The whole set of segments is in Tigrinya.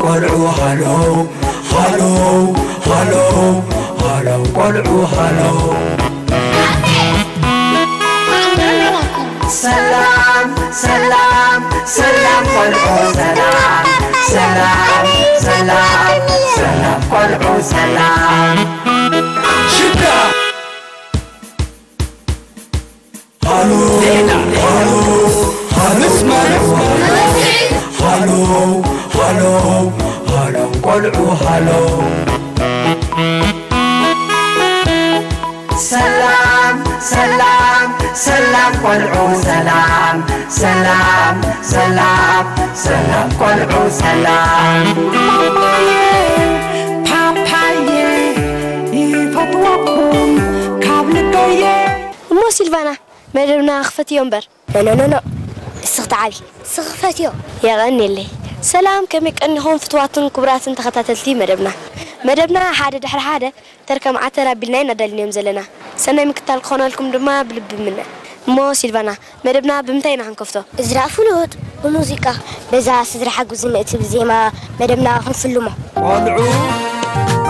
ቆልዑ ሃሎ ሃሎ ሃሎ ሃሎ ቆልዑ ሃሎ። ሰላም ሰላም ሰላም ቆልዑ ሰላም ሰላም ሰላም ሰላም ቆልዑ ሰላም። ሽዳ ሃሎ ዜና ሃሎ ሃሎ መስመር ሃሎ ሃሎ ሃሎ ቆልዑ ሃሎ። ሰላም ሰላም ሰላም ቆልዑ ሰላም ሰላም ሰላም ሰላም ቆልዑ ሰላም። ፓፓየ ይፈትወኩም ካብ ልበየ። እሞ ሲልቫና፣ መደብና ክፈትዮ እምበር። ኖ ኖ ኖ፣ እስኽ ተዓቢ፣ እስኽ ፈትዮ። የቐንየለይ። ሰላም፣ ከመይ ቀኒኹም ፍትዋትን ክቡራትን ተኸታተልቲ መደብና? መደብና ሓደ ድሕሪ ሓደ ተርከም ዓተር ኣቢልና ኢና ዳሊናዮም ዘለና። ሰናይ ምክታል ክኾነልኩም ድማ ብልቢ እምነ። እሞ ሲልቫና፣ መደብና ብምንታይ ኢና ክንከፍቶ? እዝራ ፍሉጥ ብሙዚቃ፣ በዛ ስድራ ሓጉዚ ንእትብል ዜማ መደብና ክንፍልሞ። ቆልዑ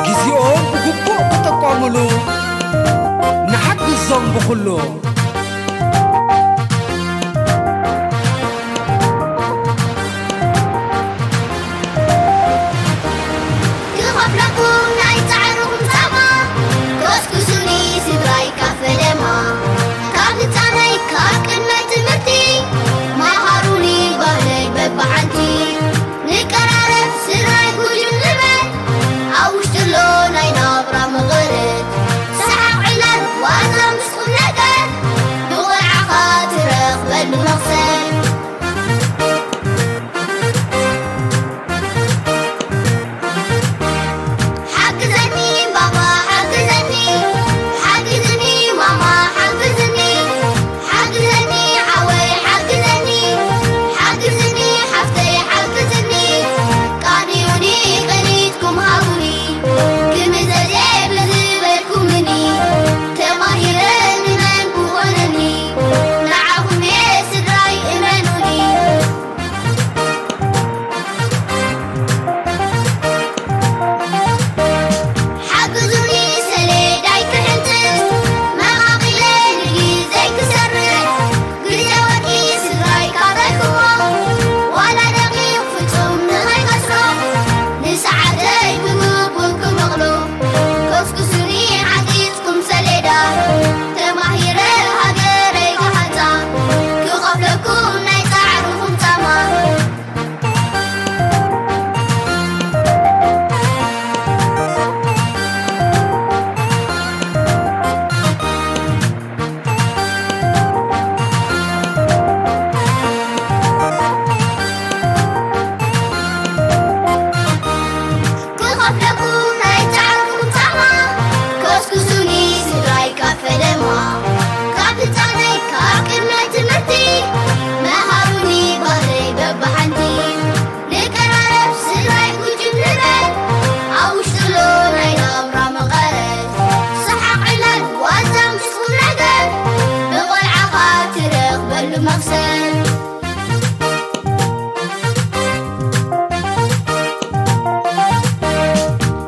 ግዜኦም ብግቡእ ክጥቀሙሉ ንሓግዞም ብኹሉ። ክኸፍለኩም ናይ ጻዕርኹም ጻማ፣ ኮስኩሱኒ ስድራይ ካብ ፈለማ። ካብ ህጻነይ ካብ ቅድመ ትምህርቲ፣ መሃሩኒ ባህለይ በብሓንቲ። ንቀራረብ ስድራይ ጉጅም ንበል፣ ኣብ ውሽጢ ኣሎ ናይ ናብራ መቐረት። ሰሓቕ ዕላል ዋዛ ምስ ቁም ነገር፣ ብቖልዓኻ ትረኽበሉ መኽሰብ። ሓግዘኒ ባባ ሓግዘኒ፣ ሓግዝኒ ማማ ሓግዝኒ፣ ሓግዘኒ ሓወይ ሓግዘኒ፣ ሓግዝኒ ሓፍተይ ሓግዝኒ፣ ቃንዩኒ ቅኒትኩም ሃቡኒ፣ ክምዘዜ ብዝበልኩምኒ፣ ተማሂረ ንመን ክኾነኒ፣ ንዓኹም እየ ስድራይ እመኑኒ። ሓግዙኒ ሰሌዳይ ክሕንጽጽ፣ መቓቒለ ንግዜይ ክሰርሕ፣ ግዜ ወርቂ ስድራይ ካባይ ክቦ፣ ዋላ ደቂቕ ፍጹም ንኸይከስሮ፣ ንሰዓተይ ብግቡእ ክመቕሎ፣ ኮስኩሱኒ ዓጢጥኩም ሰሌዳ፣ ተማሂረ ሃገረይ ክሃንጻ፣ ክኸፍለኩም ናይ ጻዕርኹም ጻማ። ክኸፍለኩም ናይ ጻዕርኩም ጻማ፣ ኮስኩሱኒ ስድራይ ካብ ፈለማ። ካብ ህጻነይ ካብ ቅድመ ትምህርቲ፣ መሃሩኒ ባህለይ በብሓንቲ። ንቀራረብ ስድራይ ጉጅም ንበል፣ ኣብ ውሽጢ ኣሎ ናይ ናብራ መቐረት። ሰሓቕ ዕላል ዋዛ ምስ ቁም ነገር፣ ብቖልዓኻ ትረኽበሉ መኽሰብ።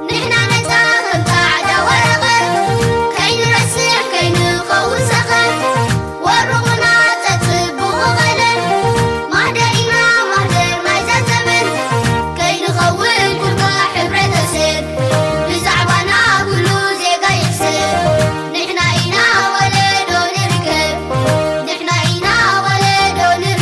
ንሕና ነጻ ከም ጻዕዳ ወረቐት፣ ከይንረስሕ ከይንኸውን ሰኸት። ወርቑና ጸጽብቑ ቀለም፣ ማህደር ኢና ማህደር ናይዛ ዘመን። ከይንኸውን ኩርባ ሕብረተሰብ፣ ብዛዕባና ኩሉ ዜጋ ይሕሰብ። ንሕና ኢና ወለዶ ንርከብ፣ ንሕና ኢና ወለዶ ንርከብ።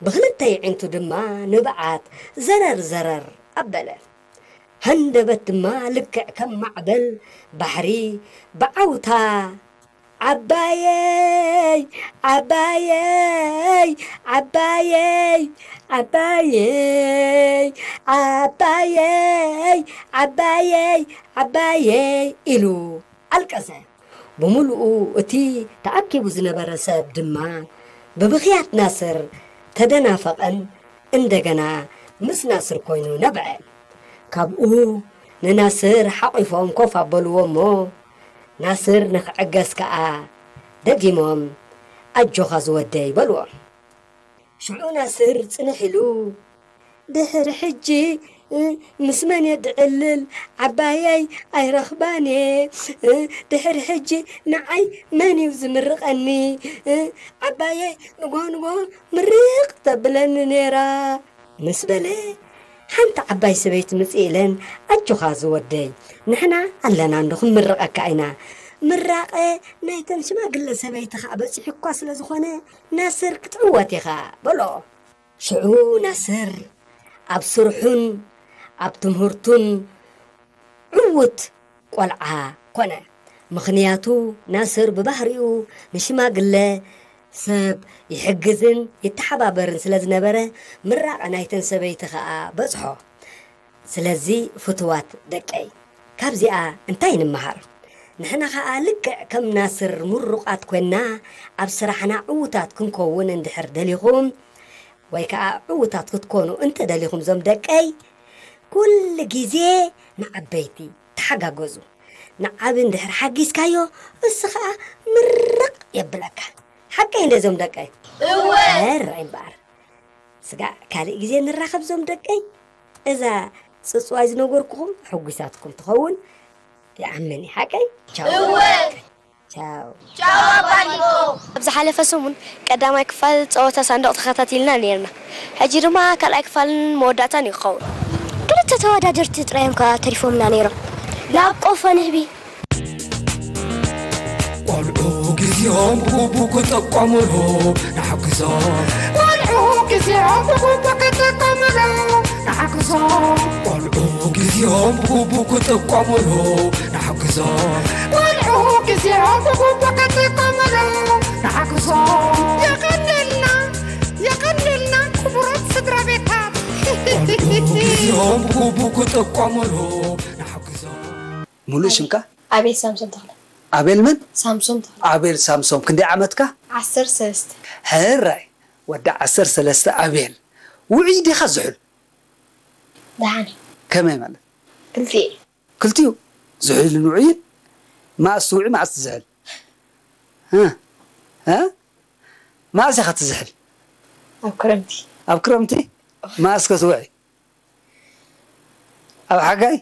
ብኽልተ የዒንቱ ድማ ንብዓት ዘረር ዘረር ኣበለ። ሃንደበት ድማ ልክዕ ከም ማዕበል ባሕሪ ብዓውታ፣ "ዓባየይ፣ ዓባየይ፣ ዓባየይ፣ ዓባየይ፣ ዓባየይ፣ ዓባየይ፣ ዓባየይ" ኢሉ ኣልቀሰ። ብምሉኡ እቲ ተኣኪቡ ዝነበረ ሰብ ድማ ብብኽያት ናስር ተደናፈቐን እንደገና ምስ ናስር ኮይኑ ነብዐ። ካብኡ ንናስር ሓቒፎም ኮፍ ኣበልዎ እሞ፣ ናስር ንኽዕገስ ከኣ ደጊሞም፣ "ኣጆኻ ዝወደይ" በልዎ። ሽዑ ናስር ጽንሕ ኢሉ፣ "ድሕሪ ሕጂ፣ እ፣ ምስ መን እየ ድዕልል? ዓባየይ ኣይረኽባን እየ። እ፣ ድሕሪ ሕጂ ንዓይ መን እዩ ዝምርቐኒ? እ፣ ዓባየይ ንግሆ ንግሆ ምርቕ ተብለኒ ነይራ" ምስ በለ፣ ሓንቲ ዓባይ ሰበይቲ ምጽእ ኢለን፣ "ኣጆኻ ዝወደይ፣ ንሕና ኣለና እንዶ ክንምርቐካ ኢና። ምራቐ ናይተን ሽማግለ ሰበይቲ ኸኣ በጺሑ እኳ ስለ ዝኾነ፣ ናስር ክትዕወት ኢኻ" በሎ። ሽዑ ናስር ኣብ ስርሑን ኣብ ትምህርቱን ዕዉት ቆልዓ ኮነ። ምኽንያቱ ናስር ብባህሪኡ ንሽማግለ ሰብ ይሕግዝን ይተሓባበርን ስለ ዝነበረ፣ ምራቐ ናይተን ሰበይቲ ኸኣ በጽሖ። ስለዚ ፍቱዋት ደቀይ፣ ካብዚኣ እንታይ ንምሃር? ንሕና ኸኣ ልክዕ ከም ናስር ምሩቓት ኮይንና ኣብ ስራሕና ዕዉታት ክንከውን እንድሕር ደሊኹም፣ ወይ ከኣ ዕዉታት ክትኮኑ እንተደሊኹም፣ ዞም ደቀይ፣ ኩሉ ግዜ ንዓበይቲ ተሓጋገዙ። ንዓቢ እንድሕር ሓጊዝካዮ፣ እሱ ኸኣ ምርቕ የብለካ። ሓቀይ እንደ ዞም ደቀይ? እወ። ሕራይ እምበኣር። ስጋዕ ካልእ ግዜ ንራኸብ ዞም ደቀይ። እዛ ጽጽዋይ ዝነገርኩኹም ሕጉሳትኩም ትኸውን ይኣምን እየ። ሓቀይ? ቻው። እወ። ቻው። ቻው ኣባሊቆ። ኣብ ዝሓለፈ ሰሙን ቀዳማይ ክፋል ጸወታ ሳንዱቕ ተኸታቲልና ነይርና። ሕጂ ድማ ካልኣይ ክፋልን መወዳእታን እዩ ክኸውን። ክልተ ተወዳደርቲ ጥራይ እዮም ከኣ ተሪፎምና ነይሮም። ናብ ቆፎ ንህቢ። ቆልዑ ግዜኦም ብግቡእ ክጥቀሙሉ ንሓግዞም። ቆልዑ ግዜኦም ብግቡእ ክጥቀሙሉ ንሓግዞም። ቆልዑ ግዜኦም ብግቡእ ክጥቀሙሉ ንሓግዞም። ቆልዑ ግዜኦም ብግቡእ ክጥቀሙሉ ንሓግዞም። የቐንየልና፣ የቐንየልና ክቡራት ስድራ ቤታት። ቆልዑ ግዜኦም ብግቡእ ክጥቀሙሉ ንሓግዞም። ሙሉእ ሽምካ? ኣቤል ሳምሶም ተኽለ። ኣቤል መን? ሳምሶም ተኽለ። ኣቤል ሳምሶም፣ ክንደይ ዓመትካ? ዓሰርተ ሰለስተ። ሕራይ፣ ወዲ ዓሰርተ ሰለስተ ኣቤል። ውዑይ ዲኻ ዝሑል? ደሓን። ከመይ ማለት? ክልቲኡ። ክልቲኡ? ዝሑልን ውዑይን? መኣስ ትውዒ፣ መኣስ ትዝሕል? እ? እ? መኣስ ኢኻ ትዝሕል? ኣብ ክረምቲ። ኣብ ክረምቲ? መኣስ ከ ትውዒ? ኣብ ሓጋይ?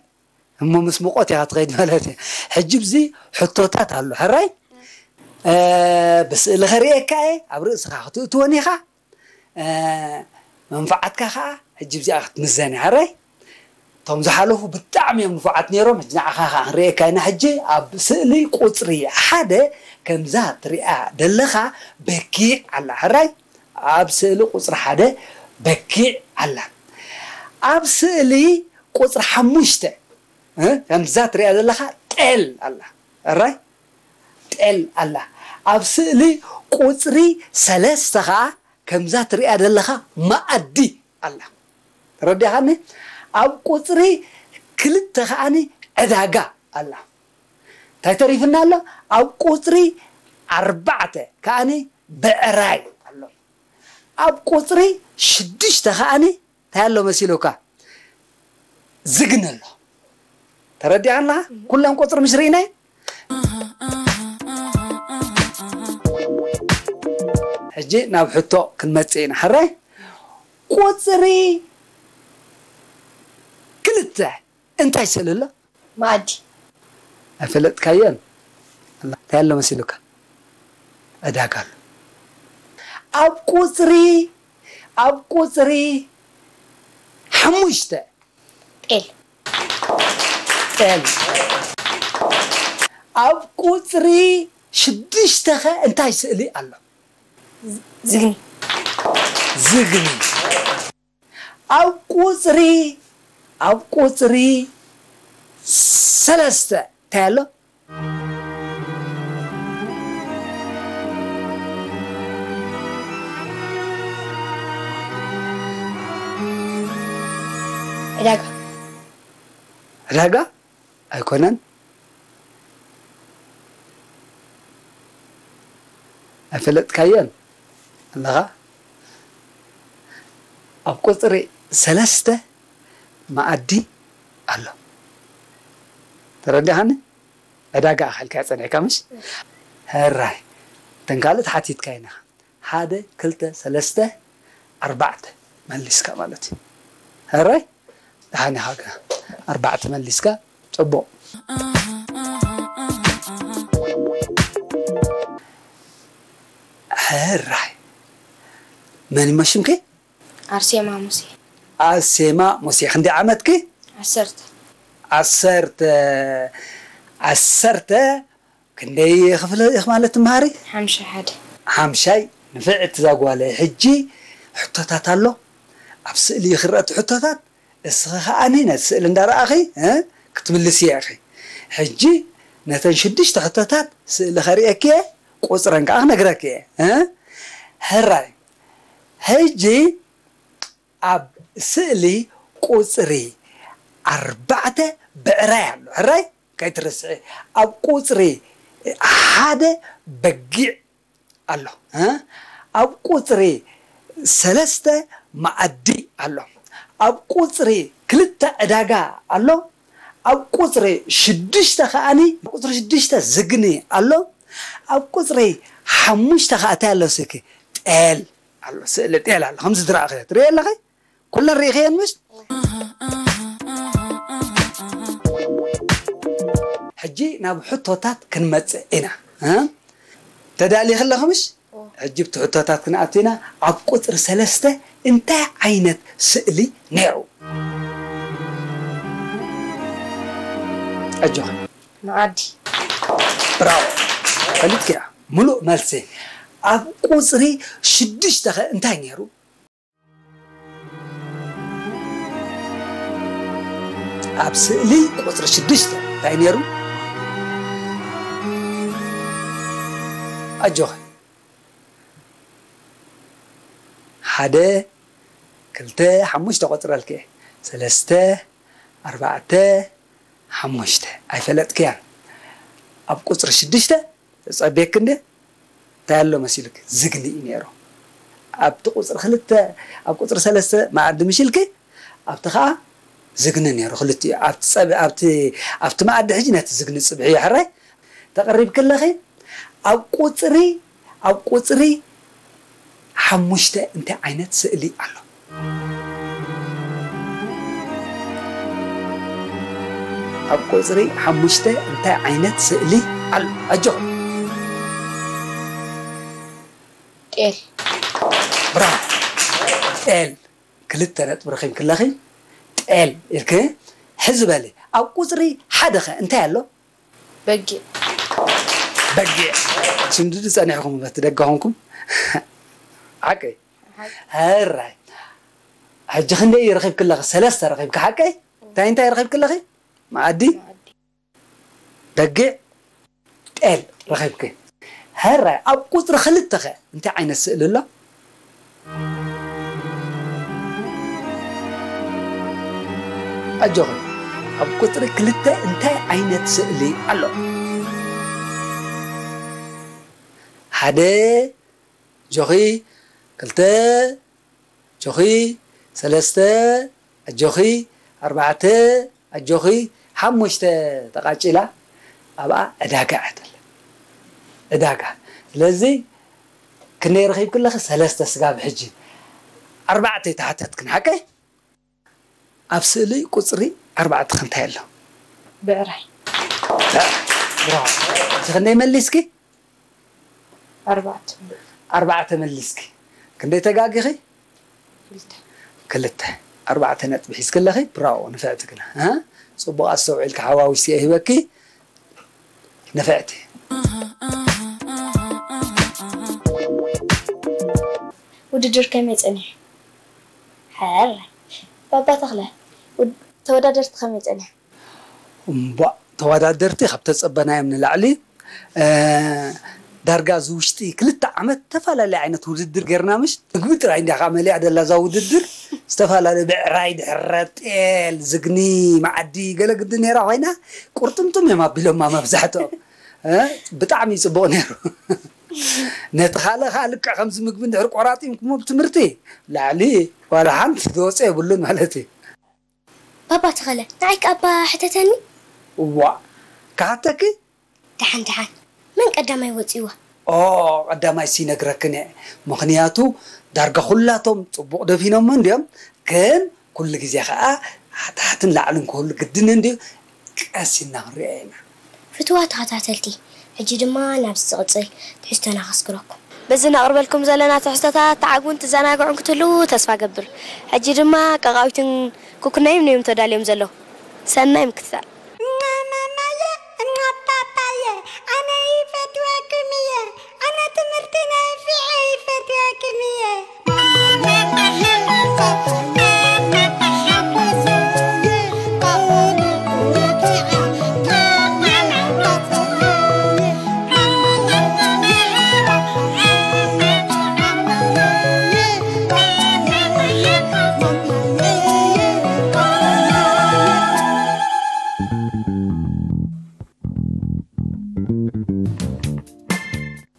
እሞ ምስ ሙቐት ኢኻ ትኸይድ ማለት እዩ። ሕጂ ብዚ ሕቶታት ኣሎ፣ ሕራይ? እ፣ ብስእሊ ኸርእየካ እየ፣ ኣብ ርእስኻ ክትእትወን ኢኻ። እ፣ መንፍዓትካ ኸኣ ሕጂ ብዚኣ ክትምዘን እያ፣ ሕራይ? እቶም ዝሓለፉ ብጣዕሚ እዮም ንፉዓት ነይሮም። ሕጂ ንዓኻ ኸኣ ክንርእየካ ኢና። ሕጂ ኣብ ስእሊ ቁጽሪ ሓደ ከምዛ ትሪኣ ደለኻ በጊዕ ኣላ፣ ሕራይ? ኣብ ስእሊ ቁጽሪ ሓደ በጊዕ ኣላ። ኣብ ስእሊ ቁጽሪ ሓሙሽተ፣ እ፣ ከምዛ ትሪኣ ዘለኻ ጤል ኣላ። እራይ? ጤል ኣላ። ኣብ ስእሊ ቁጽሪ ሰለስተ ኸኣ ከምዛ ትሪኣ ዘለኻ መኣዲ ኣላ። ተረዲኻኒ? ኣብ ቁጽሪ ክልተ ኸኣኒ ዕዳጋ ኣላ። እንታይ ተሪፍና ኣሎ? ኣብ ቁጽሪ ኣርባዕተ ከኣኒ ብዕራይ ኣሎ። ኣብ ቁጽሪ ሽዱሽተ ከኣኒ እንታይ ኣሎ መሲሉካ? ዝግነ ኣሎ። ተረዲኣና? ኩለን ቁጽሪ ምሽ ርኢናይ? ሕጂ ናብ ሕቶ ክንመጽእ ኢና። ሕራይ? ቁጽሪ ክልተ እንታይ ስእሊ ኣሎ? መኣዲ። ኣይፈለጥካዮን? ኣላ፣ እንታይ ኣሎ መሲሉካ? ዕዳጋ ኣሎ። ኣብ ቁጽሪ፣ ኣብ ቁጽሪ ሓሙሽተ። ጤል። ጤል። ኣብ ቁጽሪ ሽዱሽተ ኸ እንታይ ስእሊ ኣሎ? ዝግኒ። ዝግኒ። ኣብ ቁፅሪ ኣብ ቁፅሪ ሰለስተ እንታይ ኣሎ? ዕዳጋ። ዕዳጋ ኣይኮነን። ኣይፈለጥካዮን ኣለኻ። ኣብ ቁፅሪ ሰለስተ መኣዲ ኣሎ። ተረዲኻኒ? ዕዳጋ ኢኻ ኢልካዮ ፀኒሕካ ምሽ? ሕራይ። እተን ካልእ ተሓቲትካየን ኢኻ። ሓደ፣ ክልተ፣ ሰለስተ፣ ኣርባዕተ መሊስካ ማለት እዩ። ሕራይ? ደሓን ኢኻ ግና። ኣርባዕተ መሊስካ። ፅቡቕ። ሕራይ። መን እሞ ሽምኪ? ኣርሴማ ሙሴ። ኣርሴማ ሙሴ። ክንደይ ዓመትኪ? ዓሰርተ። ዓሰርተ። ዓሰርተ። ክንደይ ክፍሊ ኢኺ ማለት ትምሃሪ? ሓምሻይ ሓደ። ሓምሻይ። ንፍዕቲ እዛ ጓለይ፣ ሕጂ ሕቶታት ኣሎ። ኣብ ስእሊ ክረአ እቲ ሕቶታት። እስኺ ከኣኒ ነቲ ስእሊ እንዳረኣኺ፣ እ፣ ክትምልስዮ ኢኺ። ሕጂ ነተን ሽዱሽተ ሕቶታት ስእሊ ከርእየኪ እየ፣ ቁጽረን ከኣ ክነግረኪ እየ፣ እ። ሕራይ። ሕጂ ኣብ ስእሊ ቁጽሪ ኣርባዕተ ብዕራይ ኣሎ። ሕራይ፣ ከይትርስዒ። ኣብ ቁጽሪ ሓደ በጊዕ ኣሎ፣ እ? ኣብ ቁጽሪ ሰለስተ መኣዲ ኣሎ። ኣብ ቁጽሪ ክልተ ዕዳጋ ኣሎ። ኣብ ቁጽሪ ሽዱሽተ ከኣኒ፣ ቁጽሪ ሽዱሽተ ዝግኒ ኣሎ። ኣብ ቁጽሪ ሓሙሽተ ከኣ እንታይ ኣሎ ስኪ? ጤል ኣሎ። ስእሊ ጤል ኣሎ። ከምዚ ዝረኣኽዮ ትርእዮ ኣለኺ? ኩለን ርኢኽየን ምሽ? ሕጂ ናብ ሕቶታት ክንመጽእ ኢና፣ እ? ተዳሊኺ ኣለኺ ምሽ? ሕጂ ኣብቲ ሕቶታት ክንኣቱ ኢና። ኣብ ቁጽሪ ሰለስተ እንታይ ዓይነት ስእሊ ነይሩ? ኣጆኺ። መኣዲ። ብራቮ። ፈሊጥክያ። ምሉእ መልሲ። ኣብ ቁጽሪ ሽዱሽተ ኸ እንታይ ነይሩ? ኣብ ስእሊ ቁጽሪ ሽዱሽተ እንታይ ነይሩ? ኣጆኺ። ሓደ፣ ክልተ፣ ሓሙሽተ ቆጽረልኪ። ሰለስተ፣ ኣርባዕተ፣ ሓሙሽተ። ኣይፈለጥክያን። ኣብ ቁጽሪ ሽዱሽተ ተጸብየኪ እንደ እንታይ ኣሎ መሲሉኪ? ዝግኒ እዩ ነይሩ። ኣብቲ ቁጽሪ ክልተ፣ ኣብ ቁጽሪ ሰለስተ መኣዲ ምሽ ኢልኪ፣ ኣብቲ ኸኣ ዝግኒ ነይሩ። ክልቲኡ ኣብቲ ጸብ-፣ ኣብቲ፣ ኣብቲ መኣዲ ሕጂ ነቲ ዝግኒ ጽብሕዮ ሕራይ ተቐሪብኪ ኣለኺ። ኣብ ቁጽሪ፣ ኣብ ቁጽሪ ሓሙሽተ እንታይ ዓይነት ስእሊ ኣሎ? ኣብ ቁጽሪ ሓሙሽተ እንታይ ዓይነት ስእሊ ኣሎ? ኣጆኹም። ጤል። ብራቮ። ጤል። ክልተ ነጥቢ ረኺብኪ ኣለኺ። ጤል ኢልኪ። ሕዚ በሊ፣ ኣብ ቁጽሪ ሓደ ኸ እንታይ ኣሎ? በጊዕ። በጊዕ። ትሽምድዱ ጸኒሕኩም በቲ ደገ ኾንኩም። ሓቀይ። ሕራይ። ሕጂ ክንደይ ረኺብኪ ኣለኺ? ሰለስተ ረኺብኪ፣ ሓቀይ? እንታይ እንታይ ረኺብኪ ኣለኺ? መኣዲ? በጊዕ? ጤል ረኺብኪ። ሕራይ። ኣብ ቁጽሪ ክልተ ኸ እንታይ ዓይነት ስእሊ ኣሎ? ኣጆኺ። ኣብ ቁጽሪ ክልተ እንታይ ዓይነት ስእሊ ኣሎ? ሓደ፣ ኣጆኺ፣ ክልተ፣ ኣጆኺ፣ ሰለስተ፣ ኣጆኺ፣ ኣርባዕተ፣ ኣጆኺ፣ ሓሙሽተ ተቓጺላ፣ ኣብኣ ዕዳጋ እያ ትብል። ዕዳጋ። ስለዚ ክንደይ ረኺብኪ ኣለኺ? ሰለስተ ስጋብ ሕጂ። ኣርባዕተ ኣይተሓተትክን፣ ሓቀይ? ኣብ ስእሊ ቁጽሪ ኣርባዕተ ከ እንታይ ኣሎ? ብዕራይ። ብራቮ። ሕጂ ክንደይ መሊስኪ? ኣርባዕተ። ኣርባዕተ መሊስኪ። ክንደይ ተጋጊኺ? ክልተ። ክልተ። ኣርባዕተ ነጥቢ ሒዝኪ ኣለኺ። ብራቮ፣ ንፍዕቲ ግና። እ? ጽቡቕ ኣስተውዒልኪ፣ ሓዋዊሰ እየ ሂበኪ። ንፍዕቲ። ውድድር ከመይ ጸኒሑ? ሕራይ። ባባ ተኽለ፣ ውድ-፣ ተወዳደርቲ ከመይ ጸኒሑ? እምቧእ፣ ተወዳደርቲ ካብ ተጸበናዮም ንላዕሊ፣ እ፣ ዳርጋ እዚ ውሽጢ ክልተ ዓመት ተፈላለየ ዓይነት ውድድር ጌርና፣ ምሽ ምግቢ ጥራይ እንዲያ ከኣ መሊኣ ደላ እዛ ውድድር። ዝተፈላለዩ ብዕራይ፣ ድሕረ ጤል፣ ዝግኒ፣ መዓዲ ገለ ግዲ ነይራ ኮይና፣ ቁርጥምጥም እዮም ኣቢሎማ መብዛሕትኦም። እ፣ ብጣዕሚ ጽቡቕ ነይሩ። ነቲ ካልእ ከኣ ልክዕ ከምዚ ምግቢ እንድሕር ቆራጢምኩሞ ብትምህርቲ ላዕሊ ዋላ ሓንቲ ዝወፀ የብሉን ማለት እዩ። ባባ ተኸለ፣ ንዓይ ከኣ እባ ሕተተኒ። እዋ፣ ክሓተኪ? ደሓን ደሓን፣ መን ቀዳማይ ወፂዋ? ኦ፣ ቀዳማይሲ ይነግረክን እየ። ምኽንያቱ ዳርጋ ኩላቶም ጽቡቕ ደፊኖሞ እንድዮም፣ ግን ኩሉ ግዜ ከኣ ታሕትን ላዕልን ክህሉ ግድን እንድዩ። ቀስ ኢልና ክንሪኦ ኢና። ፍትዋ ተኸታተልቲ፣ ሕጂ ድማ ናብዚ ዝቕጽል ትሕዝቶና ከስግረኩም። በዚ ነቕርበልኩም ዘለና ትሕዝቶታት ትዓግቡን ትዘናግዑን ክትህልዉ ተስፋ ገብር። ሕጂ ድማ ቀቃዊትን ኩኩናይን እዮም ተዳልዮም ዘለዉ። ሰናይ ምክትታል። ማማየ፣ ማፓፓየ፣ ኣነ ይፈትወኩም እየ። ኣነ ትምህርቲ ነፊዐ ይፈትወኩም እየ።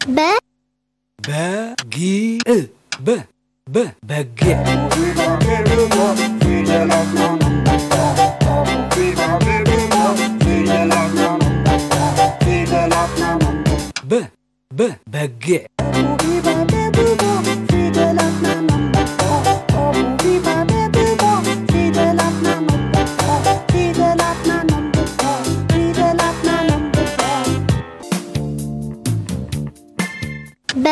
በ በጊዕ። በ በ በጊዕ። በ በ በጊዕ። በ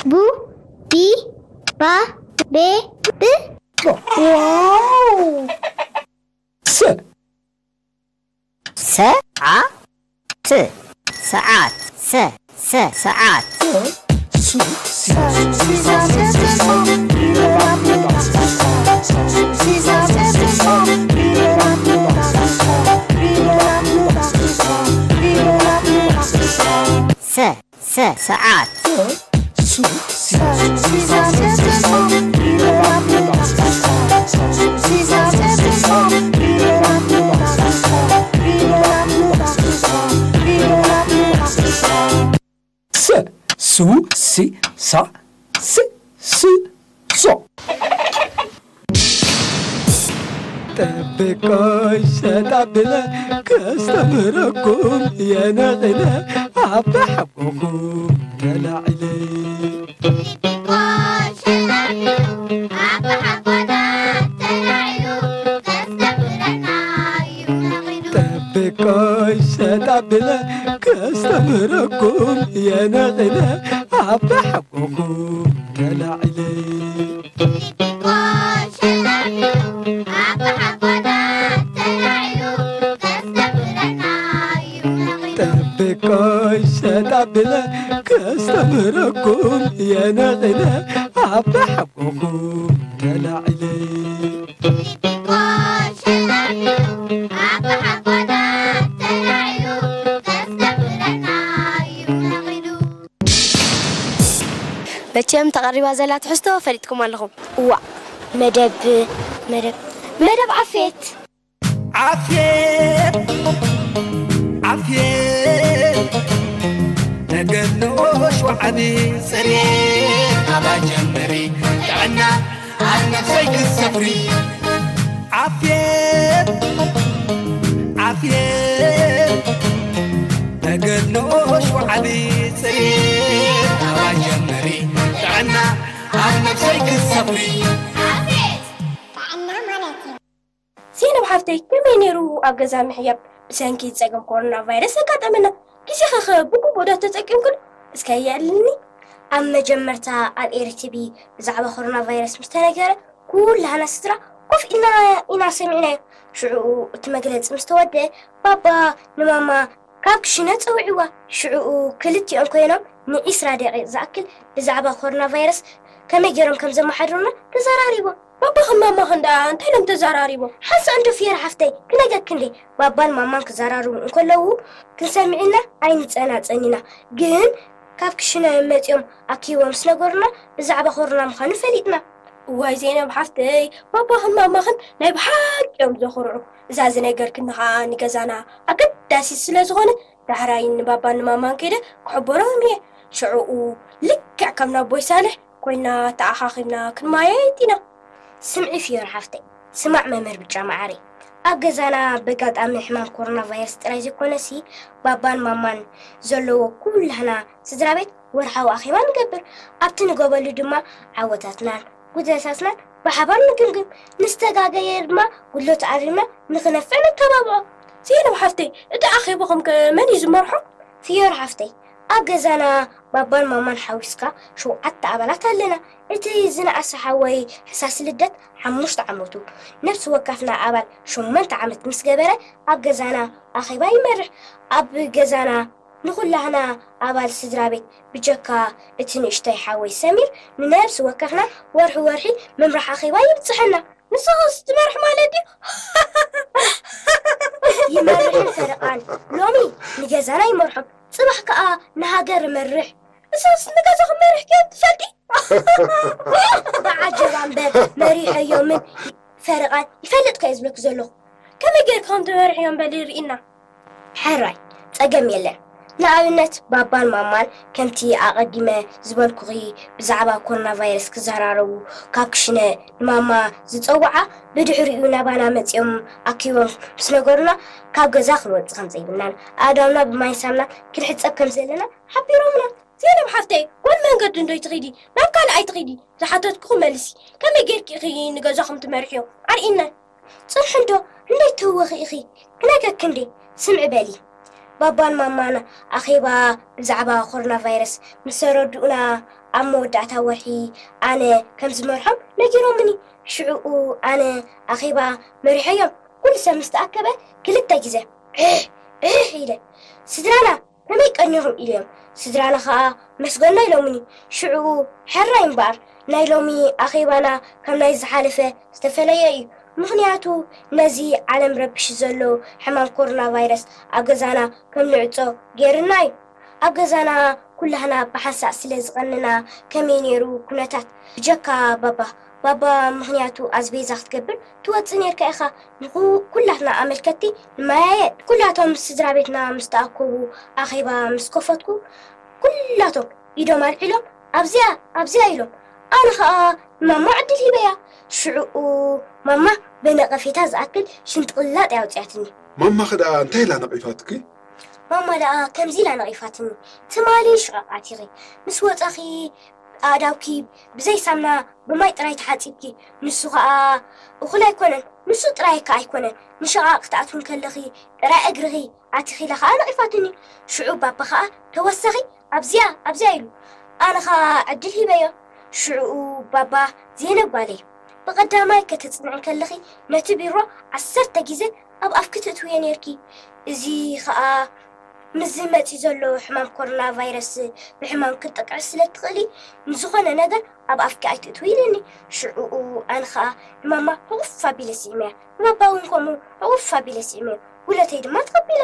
ቡ ቢ ባ ቤ ብ። ዋው! ሰ ሰዓት። ሰዓት። ሰ ሰ ሰዓት። ሰ ሰ ሰዓት። ሰ ሱ ሲ ሳ ስ ስ ሶ። ጠብቆይ ሸጣብለ ከስተምረኩም የነቕለ ኣብ ሓጎኹም ተላዕለ። ጠብቆይ ሸጣብለ ከስተምረኩም የነቕለ ኣብ ሓጎኹም ተላዕለ። ጠብቆይ ሸጣብለ ከስተምረኩም የነቕለ ኣብ ሓጎኹም ተላዕለ። መቸም ተቐሪባ ዘላ ትሕዝቶ ፈሊጥኩም ኣለኹም። እዋ፣ መደብ፣ መደብ፣ መደብ ዓፌት። ዓፌት፣ ዓፌት፣ ተገድሎ ሸውዓቢ ጽሬት ኣባ ጀምሪ ጥዕና ኣብ ነፍሰይ ክሰፍሪ። ዓፌት፣ ዓፌት፣ ተገድሎ ሸውዓቢ ጽሬት ኣባ ጀምሪ ጥዕና ኣብ ነፍሰይ ክሰፍሪ። ዓፌት! ጥዕና ማለት እዩ። ዜናብ ሓፍተይ፣ ከመይ ነይሩ ኣብ ገዛ ምሕያብ? ብሰንኪ ጸገም ኮሮና ቫይረስ ዘጋጠመና ግዜኸ ብግቡእ ዶ ተጠቂምክሉ? እስከ የዕልልኒ። ኣብ መጀመርታ ኣብ ኤሪ ቲቪ ብዛዕባ ኮሮና ቫይረስ ምስ ተነገረ፣ ኩላህና ስድራ ኮፍ ኢልና ኢና ሰሚዕናዮ። ሽዑኡ እቲ መግለጺ ምስ ተወድአ፣ ባባ ንማማ ካብ ክሽነ ጸዊዕዋ። ሽዑኡ ክልቲኦም ኮይኖም ንዒስራ ደቂቕ ዝኣክል ብዛዕባ ኮሮና ቫይረስ ከመይ ገይሮም ከም ዘመሓድሩና ተዘራሪቦም። ባባኽን ማማኽን ደኣ እንታይ ኢሎም ተዘራሪቦም? ሓንሳእ እንዶ ፍየር ሓፍተይ ክነገርክን ድየ? ባባን ማማን ክዘራርቡ እንከለዉ ክንሰምዕና ኣይንጸናጸን ኢና። ግን ካብ ክሽነ መጺኦም ኣኪቦም ምስ ነገሩና ብዛዕባ ኮሮና ምዃኑ ፈሊጥና። እዋይ ዜናብ ሓፍተይ፣ ባባኽን ማማኽን ናይ ብሓቂ እዮም ዘኹርዑ። እዛ ዝነገርክኒ ኸኣ ንገዛና ኣገዳሲት ስለ ዝኾነ ዳሕራይ ንባባን ንማማን ከይደ ክሕበሮም እየ። ሽዑኡ ልክዕ ከም ናቦይ ሳልሕ ኮይና ተኣኻኺብና ክንማየጥ ኢና። ስምዒ ፍዮር ሓፍተይ፣ ስማዕ መምህር ብጫ መዓረይ፣ ኣብ ገዛና በጋጣሚ ሕማም ኮሮና ቫይረስ ጥራይ ዘይኮነሲ ባባን ማማን ዘለዎ ኩላህና ስድራ ቤት ወርሓዊ ኣኼባ ንገብር። ኣብቲ ንገበሉ ድማ ዓወታትናን ጉድለታትናን ብሓባር ንግምግም። ንዝተጋገየ ድማ ጉድለቱ ኣሪምና ንኽነፍዕ ነተባብዖ። ዜናብ ሓፍተይ፣ እቲ ኣኼባኹም ከ መን እዩ ዝመርሖ? ፍዮር ሓፍተይ፣ ኣብ ገዛና ባባን ማማን ሓዊስካ ሸውዓተ ኣባላት ኣለና። እቲ ዝነኣሰ ሓወይ ሕሳስ ልደት ሓሙሽተ ዓመቱ። ነፍሲ ወከፍና ኣባል ሸሞንተ ዓመት ምስ ገበረ ኣብ ገዛና ኣኼባ ይመርሕ። ኣብ ገዛና ንኹላህና ኣባል ስድራ ቤት ብጀካ እቲ ንእሽተይ ሓወይ ሰሚር ንነፍሲ ወከፍና ወርሒ ወርሒ ምምራሕ ኣኼባ ይብጽሐና። ንስኻስ ትመርሕ ማለት ድዩ? ይመርሕን ፈረቓን ሎሚ ንገዛና ይመርሖም፣ ጽባሕ ከኣ ንሃገር እመርሕ። ንስኻስ ንገዛኹም መሪሕክዮም ትፈልጢ? ብዓጀባ እምበር መሪሐዮምን ፈረቓን ይፈልጥ ከ እየ ዝብለኪ ዘለኹ። ከመይ ጌርካ ከም ትመርሕዮም በሊ ርኢና። ሕራይ፣ ጸገም የለን። ንኣብነት ባባን ማማን ከምቲ ኣቐዲመ ዝበልኩኺ ብዛዕባ ኮሮና ቫይረስ ክዘራረቡ ካብ ክሽነ ንማማ ዝጸውዓ፣ ብድሕሪኡ ናባና መጺኦም ኣኪቦም ምስ ነገሩና ካብ ገዛ ክንወጽእ ከም ዘይብልናን ኣእዳውና ብማይን ሳምናን ክንሕጸብ ከም ዘለና ሓቢሮምና። ዜናብ ሓፍተይ፣ ጎኒ መንገዲ እንዶ ኣይትኺዲ፣ ናብ ካልእ ኣይትኺዲ፣ ዝሓተትኩኺ መልሲ። ከመይ ጌርኪ ኢኺ ንገዛኹም ትመርሕዮ? ኣርእይና። ጽንሒ እንዶ፣ ክንደይ ትህወኺ ኢኺ? ክነግረኪ እንዴ? ስምዒ በሊ። ባባን ማማን ኣኼባ ብዛዕባ ኮሮና ቫይረስ ምስ ተረድኡና ኣብ መወዳእታ ወርሒ ኣነ ከም ዝመርሖም ነጊሮምኒ። ሽዑኡ ኣነ ኣኼባ መሪሐዮም። ኩሉ ሰብ ምስ ተኣከበ ክልተ ግዜ ዕሕ ዕሕ ኢለ ስድራና ከመይ ቀኒኹም ኢለዮም። ስድራና ኸኣ መስገና ኢሎምኒ። ሽዑ ሕራይ እምበኣር ናይ ሎሚ ኣኼባና ካብ ናይ ዝሓለፈ ዝተፈለየ እዩ። ምኽንያቱ ነዚ ዓለም ረቢሹ ዘሎ ሕማም ኮሮና ቫይረስ ኣብ ገዛና ከም ንዕጾ ገይሩና እዩ። ኣብ ገዛና ኩላህና ብሓንሳእ ስለ ዝቐነና ከመይ ነይሩ ኩነታት? ብጀካ ባባ። ባባ ምኽንያቱ ኣዝቤዛ ክትገብር ትወጽእ ነይርካ ኢኻ። ንኹ-፣ ኩላትና ኣመልከትቲ ንመያየጥ። ኩላቶም ስድራ ቤትና ምስ ተኣከቡ ኣኼባ ምስ ከፈትኩ ኩላቶም ኢዶም ኣልዒሎም ኣብዚኣ ኣብዚኣ ኢሎም። ኣነ ኸኣ ንማማ ዕድል ሂበያ። ሽዑኡ ማማ ብነቐፌታ ዝኣክል ሽንጥቕላጥ እያ ኣውጺኣትኒ። ማማኺ ደኣ እንታይ ኢላ ነቒፋትኪ? ማማ ደኣ ከምዚ ኢላ ነቒፋትኒ። ትማሊ ሽቓቕ ኣቲኺ ምስ ወጻኺ ኣእዳውኪ ብዘይ ሳምና ብማይ ጥራይ ተሓጺብኪ። ንሱ ኸኣ እኹል ኣይኮነን። ንሱ ጥራይ ከኣ ኣይኮነን። ንሽቓቕ ክትኣትዊ እንከለኺ ጥራይ እግርኺ ኣቲኺ ኢላ ኸኣ ነቒፋትኒ። ሽዑ ባባ ኸኣ ተወሰኺ ኣብዚኣ ኣብዚኣ ኢሉ። ኣነ ኸኣ ዕድል ሂበዮ። ሽዑኡ ባባ ዜነብ ጓለይ ብቐዳማይ ከተጽንዒ እንከለኺ ነቲ ቢሮ ዓሰርተ ግዜ ኣብ ኣፍኪ ትእትውዮ ኔርኪ። እዚ ኸኣ ምስዚ መጺኡ ዘሎ ሕማም ኮሮና ቫይረስ ብሕማም ክትጥቅዒ ስለ እትኽእሊ ንዝኾነ ነገር ኣብ ኣፍኪ ኣይትእትዊ ኢሉኒ። ሽዑኡ ኣነ ኸኣ ንማማ ሕቑፍ ኣቢለ ስዒመያ። ንባባ እውን ከምኡ ሕቑፍ ኣቢለ ስዒመዮ። ውለተይ ድማ ተቐቢለ።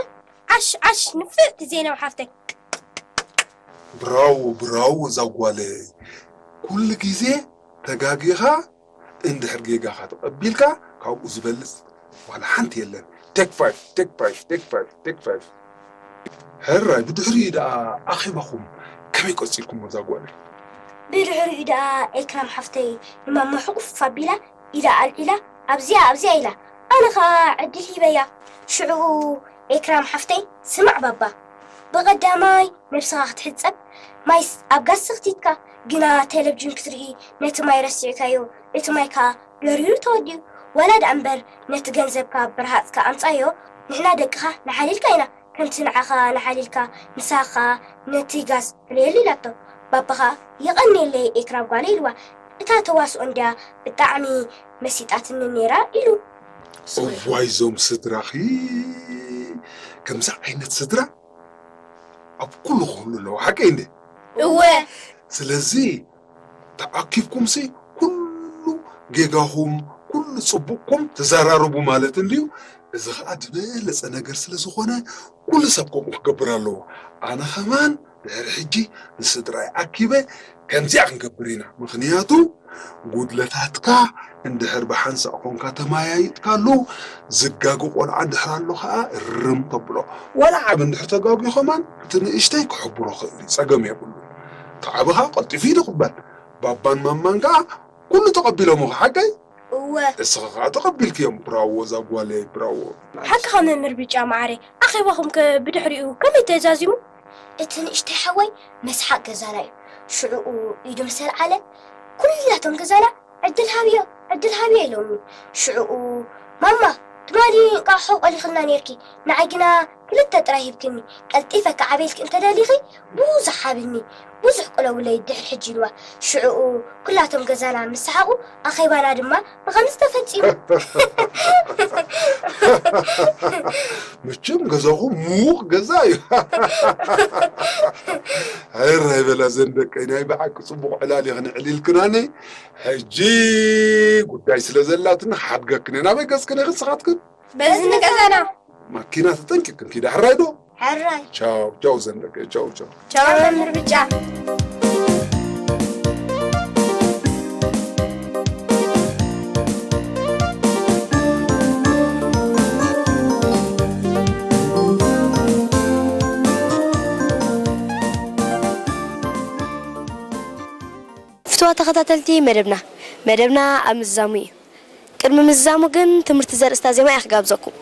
ዓሽ ዓሽ ንፍዕቲ ዜናዊ ሓፍተይ። ብራው ብራው እዛ ጓለይ። ኩሉ ግዜ ተጋጊኻ እንድሕር ጌጋኻ ተቐቢልካ ካብኡ ዝበልጽ ዋላ ሓንቲ የለን። ቴክ ፋይቭ ቴክ ፋይቭ ቴክ ፋይቭ ቴክ ፋይቭ። ሕራይ ብድሕሪኡ ደኣ ኣኼባኹም ከመይ ቀጺልኩሞ እዛ ጓለይ? ብድሕሪኡ ደኣ ኤክራም ሓፍተይ ንማማ ሕቑፍ ኣቢላ ኢዳ ኣልዒላ ኣብዚኣ ኣብዚኣ ኢላ። ኣነ ኸኣ ዕድል ሂበያ። ሽዑኡ ኤክራም ሓፍተይ ስማዕ ባባ፣ ብቐዳማይ ነብስኻ ክትሕጸብ ማይ ኣብ ጋዝ ሰኽቲትካ፣ ግና ቴለብጅን ክትርኢ ነቲ ማይ ረሲዕካዮ፣ እቲ ማይ ከኣ ደሪሩ ተወዲኡ። ዋላ ደኣ እምበር ነቲ ገንዘብካ ብረሃጽካ ኣምጻዮ፣ ንሕና ደቅኻ ንሓልየልካ ኢና። ከምቲ ንዓኻ ንሓልየልካ ንስኻ ከኣ ነቲ ጋዝ ሕለየሉ ኢላቶ። ባባ ከኣ የቐንየለይ ኤክራም ጓለይ ኢልዋ። እታ ተዋስኦ እንድያ ብጣዕሚ መሲጣትኒ ነይራ ኢሉ። እዋይ እዞም ስድራኺ፣ ከምዚ ዓይነት ስድራ ኣብ ኩሉ ክህሉ ኣለዎ። ሓቀይ እንዴ? እወ። ስለዚ እታ ዓኪብኩምሲ ኩሉ ጌጋኹም፣ ኩሉ ጽቡቕኩም ተዘራረቡ ማለት እንድዩ። እዚ ኸኣ ዝበለጸ ነገር ስለ ዝኾነ፣ ኩሉ ሰብ ከምኡ ክገብር ኣለዎ። ኣነ ኸማን ድሕሪ ሕጂ ንስድራይ ዓኪበ ከምዚኣ ክንገብር ኢና። ምኽንያቱ፣ ጉድለታትካ እንድሕር ብሓንሳእ ኾንካ ተመያይጥካሉ፣ ዝጋገ ቆልዓ እንድሕር ኣሎ ኸኣ እርም ተብሎ። ዋላ ዓቢ እንድሕር ተጋግዩ ኸማን፣ እቲ ንእሽተይ ክሕብሮ ኽእል እዩ፣ ጸገም የብሉ። እቲ ዓቢ ኸኣ ቀልጢፉ እዩ ዝቕበል። ባባን ማማን ከኣ ኩሉ ተቐቢሎምኻ፣ ሓቀይ? እወ። እስኺ ከኣ ተቐቢልክዮም። ብራዎ፣ እዛ ጓለይ፣ ብራዎ። ሓቅኻ መምህር ብጫ መዓረይ። ኣኼባኹም ከ ብድሕሪኡ ከመይ ተዛዚሙ? እቲ ንእሽተይ ሓወይ መስሓቕ ገዛና እዩ። ሽዕኡ ኢዱ ምስ ኣልዓለ፣ ኩላቶም ገዛና ዕድል ሃብዮ፣ ዕድል ሃብዮ ኢሎምኒ። ሽዕኡ፣ ማማ፣ ትማሊ እንቋቑሖ ቆሊኽልና ኔርኪ፣ ንዓይ ግና ክልተ ጥራይ ሂብክኒ። ቀልጢፈ ክዓብየልኪ እንተደሊኺ፣ ብዙሕ ሃብኒ፣ ብዙሕ ቅለውለይ ድሕሪ ሕጂ ኢልዋ። ሽዕኡ ኩላቶም ገዛና ምስ ሰሓቑ፣ ኣኼባና ድማ ብኸምዚ ተፈጺሙ። መቸም ገዛኹም ምዉቕ ገዛ እዩ። ሕራይ በላ ዘን ደቀይ፣ ናይ ብሓቂ ጽቡቕ ዕላል ኢኽን ዕሊልክናኒ። ሕጂ ጉዳይ ስለ ዘላትኒ ክሓድገክን እየ። ናበይ ገጽክን ኢኽን ንስኻትክን? በዚ ንገዛና። ማኪና ተጠንቂቕክን ኪዳ፣ ሕራይ ዶ? ሕራይ። ቻው፣ ቻው ዘን ደቀይ፣ ቻው፣ ቻው። ቻው መምህር ብጫ። ፍትዋ ተኸታተልቲ መደብና፣ መደብና ኣብ ምዝዛሙ እዩ። ቅድሚ ምዝዛሙ ግን ትምህርቲ ዘርእስታ ዜማ እያ ክጋብዘኩም።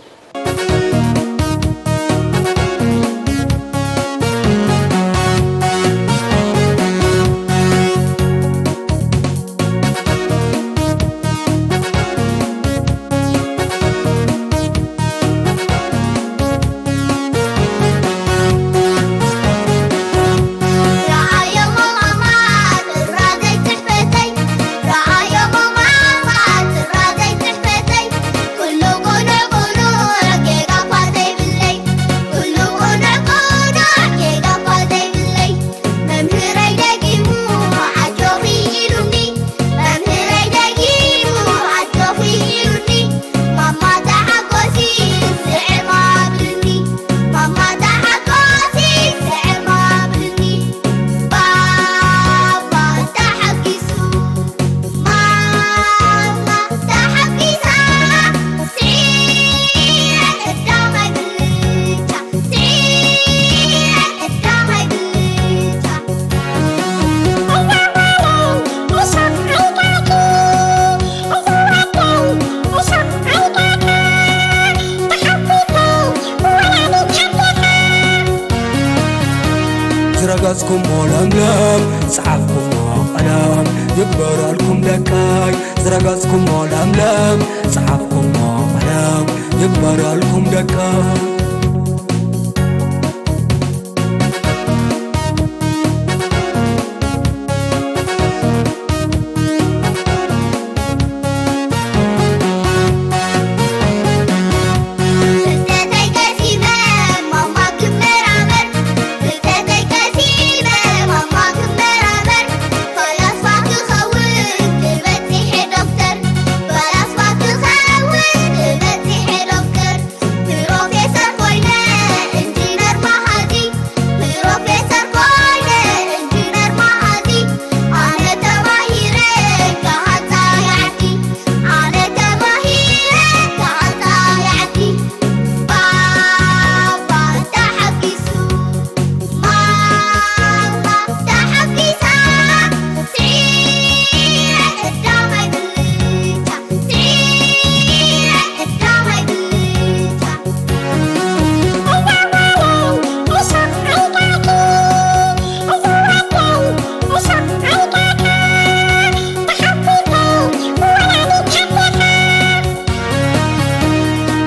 ዝረገጽኩሞ ለምለም፣ ጸሓፍኩሞ ቀለም፣ ይግበረልኩም ደቀይ። ዝረገጽኩሞ ለምለም፣ ጸሓፍኩሞ ቀለም፣ ይግበረልኩም ደቀይ።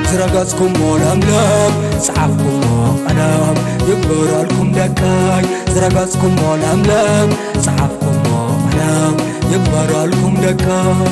ዝረገጽኩሞ ለምለም፣ ጸሓፍኩሞ ቀለም፣ ይግበረልኩም ደቀይ። ዝረገጽኩሞ ለምለም፣ ጸሓፍኩሞ ቀለም፣ ይግበረልኩም ደቀይ።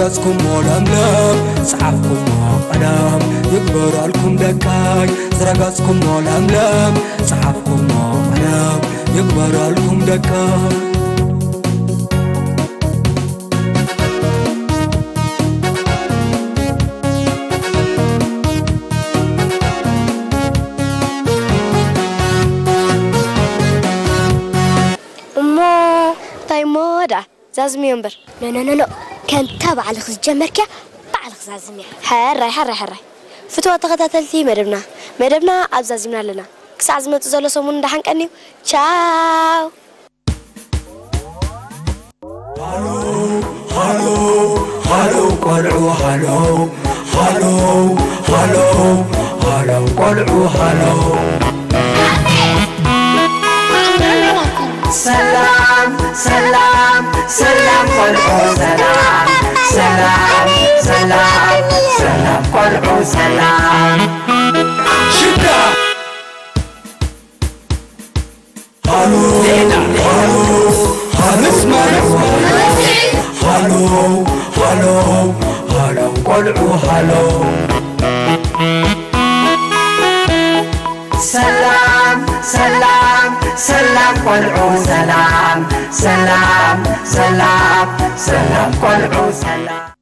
ዝረገጽኩሞ ለምለም፣ ጸሓፍኩሞ ቀለም፣ ይግበረልኩም ደቃይ። ዝረገጽኩሞ ለምለም፣ ጸሓፍኩሞ ቀለም፣ ይግበረልኩም ደቃይ። እሞ እንታይ እሞ ደኣ ዛዝምዮ እምበር። ኖ፣ ኖ፣ ኖ፣ ኖ። ከምታ ባዕልኺ ዝጀመርክያ ባዕልኺ ዛዝምያ። ሕራይ፣ ሕራይ፣ ሕራይ። ፍትዋት ተኸታተልቲ መደብና፣ መደብና ኣብ ዛዚምና ኣለና። ክሳዕ ዝመጽእ ዘሎ ሰሙን እንዳሓንቀኒ እዩ። ቻው። ሃሎ፣ ሃሎ፣ ሃሎ፣ ቆልዑ ሃሎ፣ ሃሎ፣ ሃሎ፣ ሃሎ፣ ቆልዑ ሃሎ። ሰላም፣ ሰላም፣ ሰላም፣ ቆልዑ ሰላም፣ ሰላም፣ ሰላም፣ ሰላም፣ ቆልዑ ሰላም። ሽዳ ሃሎ፣ ሃሎ፣ ሃሎ፣ ሃሎ፣ ሃሎ፣ ሃሎ፣ ቆልዑ ሃሎ። ሰላም፣ ሰላም፣ ሰላም፣ ቆልዑ ሰላም፣ ሰላም፣ ሰላም፣ ሰላም፣ ቆልዑ ሰላም።